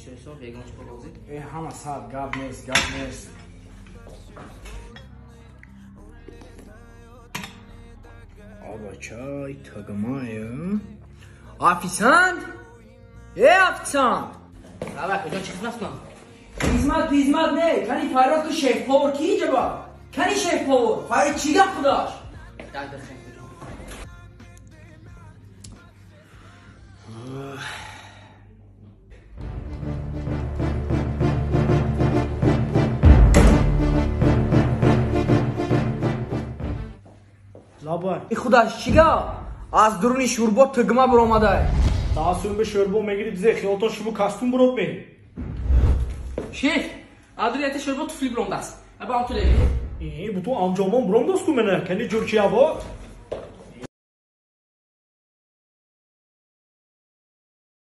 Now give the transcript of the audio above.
Иштоисо, ягон чӣ розӣ? Э, ҳама сад, гап нест, гап нест. Авачай, тагмая. Официант? Э, официант! Лаба, куҷо чӣ хизмат кунам? Хизмат, хизмат не, кани файрод ку шеф-повар ки инҷа? Кани шеф-повар? Файрод чӣ гап худаш? Як дақиқа, куҷо? Лабай. И худаш чӣ гап? Аз дуруни шӯрбо тугма биромадай. Даҳ ба шӯрбо мегири дизе хиёлто шумо костюм буроб ме. Шеф, адри ята шӯрбо туфли биромдааст. Аба ам тулеви. Э, бутун анҷомон биромдааст ку мена. Кани ҷурчиябо?